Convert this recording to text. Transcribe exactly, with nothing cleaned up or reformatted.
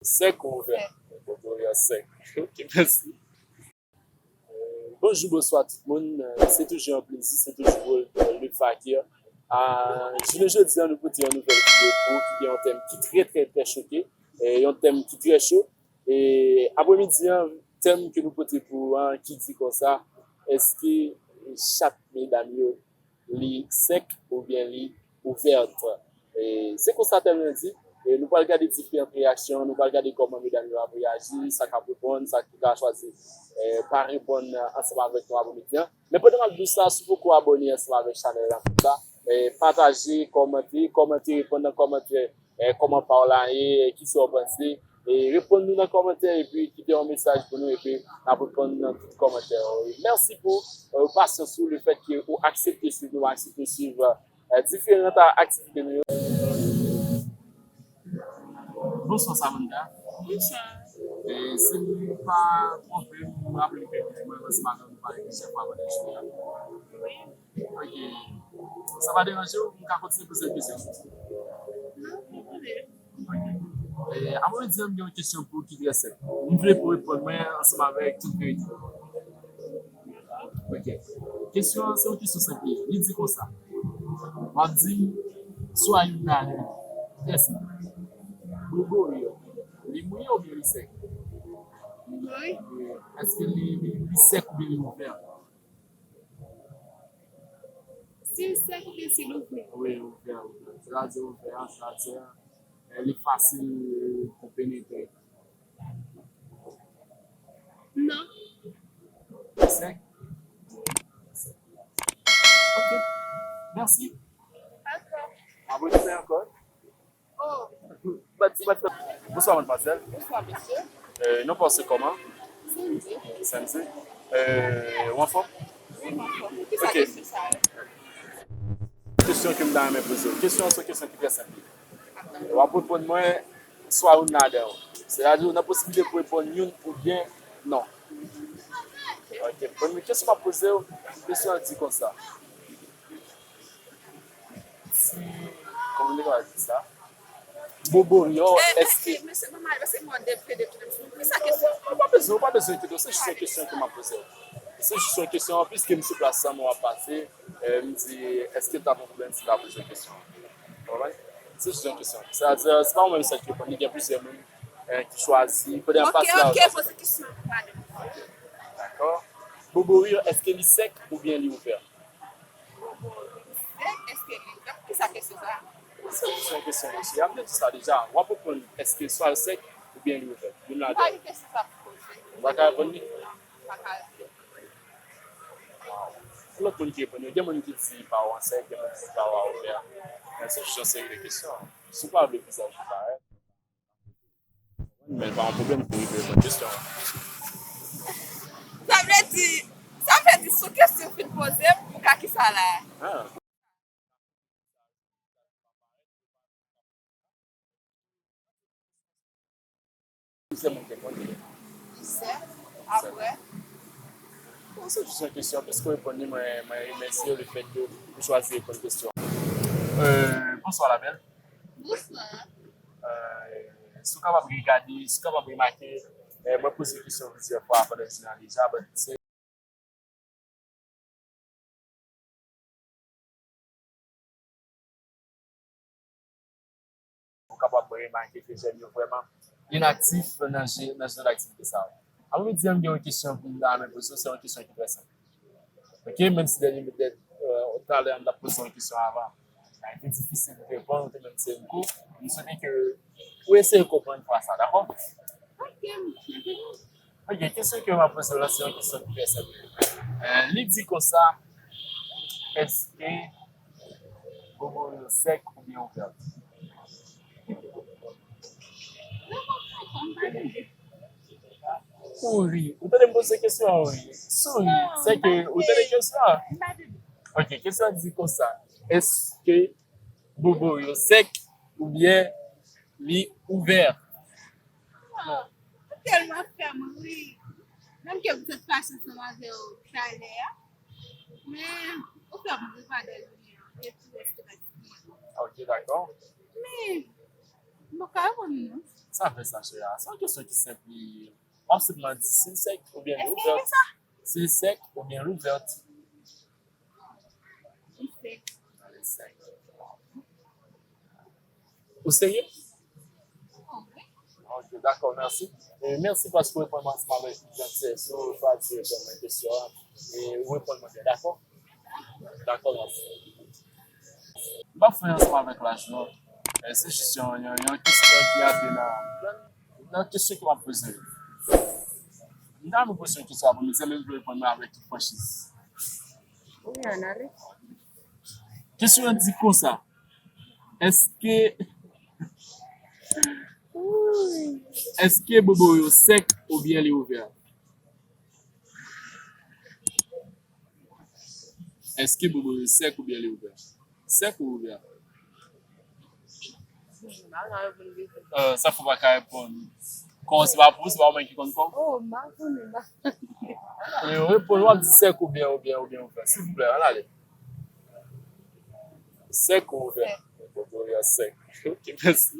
Sèk ou ouvè? Sèk. Boborir sèk. Ok, mèsi. Bonjou, bonswa tout moun. Se toujou yon plezi, se toujou le fakir. Ah, jounen jodi a, nou pote yon nouvèl videyo pou ou ki gen yon tèm ki trè, trè, trè choke, e yon tèm ki trè cho. E apremidi a, tèm ke nou pote pou ou an ki di konsa, èske chat medam yo li sèk oubyen li ouvèt. E se konsa tèm nan di. E nou pral gade diferan reyaksyon, nou pral gade kòman medam yo ap reyaji, sa k ap reponn, sa ki ka chwazi, e, pa reponn ansanm avèk nou apremidi a. Men pandan m ap di w sa, si w poko abòne ansanm avèk chanèl la konsa, e, pataje, kòmante, kòmante, reponn nan kòmantè, e, kòman pa w la ye, e, kisa w panse. E reponn nou nan kòmantè epi kite yon mesaj pou nou epi n ap reponn nan tout kòmantè yo. E mèsi pou, e, pasyans ou, lefètke ou aksepte swiv nou, aksepte swiv, e, diferan aktivite nou yo. Bonswa, Samantha. Bonswa. E, si m pa twonpe m, m raple m ke mwen menm ansanm avè w nou pale plizyè fwa pandan jounen an. Wi. Ok. Sa pa deranje w, m ka kontinye poze w kesyon? Non, pa pwoblèm. Ok. E, apremidi a, m gen yon kesyon pou ou ki trè senp. M vle pou w reponn mwen ansanm avèk tout verite. Ok. Kesyon an, se yon kesyon senp li ye. Li di konsa. W ap di m swa youn nan de. Trè senp. Boborir, li mouye oubyen li sèk? Li mouye. Èske li, li, li sèk oubyen li ouvè? Si l sèk oubyen si l ouvè? Wi, ouvè, ouvè. Sètadi ouvè an, sètadi, e, li fasil pou penetre. Non. Sèk? Ok. Mèsi. Dakò. Apremidi ankò. Oh. Bat, bat, bat. Bonswa, madmwazèl. Bonswa, mesye. E, non pa w se kòman? Sandy. Sandy. E, ou anfòm? Wi, m anfòm. Kisa kesyon sa yo? Kesyon ke m ta renmen poze w. Kesyon an se yon kesyon ki trè senp. W ap reponn mwen swa youn ladan yo. Sètadi, ou nan posiblite pou reponn youn oubyen non. Ok, premye kesyon m ap poze w, kesyon an di konsa. Si, kòman m te ka di sa? Boborir, èske... Mesye, mesye, manman, mesye, mwen de pede tou. Kisa kesyon? Ou pa bezwen, ou pa bezwen enkyete w, se jis yon kesyon ke m ap poze w. Se jis yon kesyon, piske m sou plas sa, mwen ap pase, e, m di, èske l t ap yon pwoblèm si m ta poze w kesyon an? Ou konprann? Se jis yon kesyon. Sètadi, se pa mwen menm sèl ki reponn, li gen plizyè moun, e, ki chwazi, pandan y ap pase la, yo chwazi. Ok, poze kesyon an, pale. Dakò. Boborir, èske li sèk oubyen li ouvè? Sèk, èske li, kisa kesyon sa? Se, se yon kesyon, mesye. M te di sa deja. W ap reponn èske swa l sèk oubyen li ouvè. Youn ladan yo. M pa gen kesyon sa pou poze. Ou pa ka reponn li? Non, m pa ka reponn. Wow. Lòt moun ki reponn yo, gen moun ki di pa w an sèk, gen moun ki di pa w a ouvè. Men se jis yon seri de kesyon. Si w pa vle vizaj ou parèt, Men pa yon pwoblèm pou rive reponn kesyon an. Sa vle di, sa vle di sou kesyon fin poze m, pou ka kisa la? Ah. Plizyè moun te konnen. Plizyè? Apre? Bon, se jis yon kesyon. Piske w reponn li, mwen, mwen remèsye w lefètke w chwazi reponn kesyon an. Euh, bonswa, la belle. Bonswa. Euh, si w kapab regade, si w kapab remake, eh, mwen poze kesyon plizyè fwa pandan jounen an deja, but se ou kapab remake ke jèn yo vrèman inaktif nan je-, nan jan aktivite sa yo. Apre midi an, m gen yon kesyon pou m ta renmen poze w, se yon kesyon ki trè senp. Ok, menm si dènye minit, euh, talè a m t ap poze yon kesyon avan. Sa te difisil pou reponn, ou te menm tire m kou. M swete ke ou eseye konprann fwa sa, dakò? Ok, m... Ok, kesyon ke m ap poze w la, se yon kesyon ki trè senp. Euh, li di konsa, èske bobo yo sèk oubyen ouvè? Ou ri. Ou tande m poze kesyon an, ou ri. Si w ri, se ke ou tande kesyon an. Ok, kesyon an di konsa. Èske bobo yo sèk oubyen li ouvè? Oh, ou tèlman fè m ri. Menm ke m sot fache ansanm avè w talè a. Men, ou fè m ri pandan jounen an. E tou rèste pa ti mwen. Ok, dakò. Men, m pa ka reponn ou non. Sa fè sa, chè a. Se yon kesyon ki senp. Li, m ap senpman di si l sèk oubyen li ouvè. Si l sèk oubyen li ouvè. Li sèk. Li sèk. Ou serye? Ok, dakò, mèsi. E mèsi paske w reponn mwen ansanm avèk jantiyès ou, chwazi reponn mwen kesyon an. E ou reponn mwen byen, dakò? Dakò, mèsi. M p ap fè ansanm avèk laj, non. E se jis yon, yon, yon kesyon ki antre nan, nan, nan kesyon ke m ap poze. M ta renmen poze yon kesyon apre midi, men m vle reponn mwen avèk tout franchiz. Wi, ann ale. Kesyon an di konsa. Èske, èske bobo yo sèk oubyen li ouvè? Èske bobo yo sèk oubyen li ouvè? Sèk ou ouvè? Ah, sa fò pa ka reponn. Kòm se pa pou, se pa ou menm ki konn kòm. Oh, m pa konnen, m pa konnen. E reponn, w ap di sèk oubyen, oubyen, oubyen ouvè. Silvouplè, ann ale. Sèk ou ouvè? Sèk. Bobo yo sèk. Ok, mèsi.